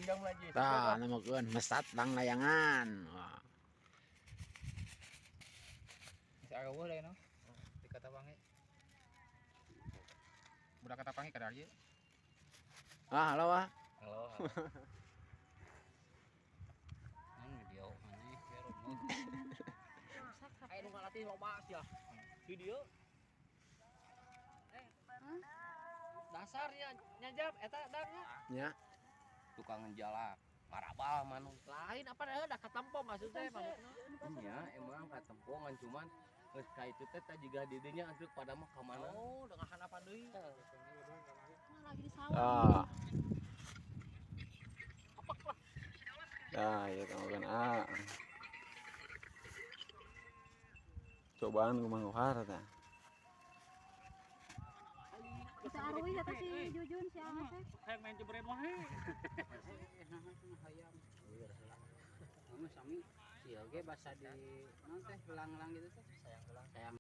Jam lagi. Tah, nemukeun mesat lang layangan. Wah. Bisa areueuh lain no. Di kata pangi. Budak kata pangi kadar ieu. Ah, halo ah. Halo. Kan video maneh biar umum. Ayo nu ngalatih loba sia. Video. Dasarnya nyajab eta dangnya. Nya. Tukang jalak marabal manu. Lain apa dah katempo maksudnya maksudna. Nya emang katempongan cuman geus ka itu teh jiga didinya asup pada mah ka mana. Oh, dengahan apa deui? Lagi di sawah. Ah. Tah, ieu temukeun ah. Cobaan ku Mang Kohar tah. Bisa arwih kata si Jujun si Amas teh. Kayak main jebret wae. Hayam. Anu sami sia ge basa di naon teh gelang-gelang gitu teh. Sayang gelang. Sayang.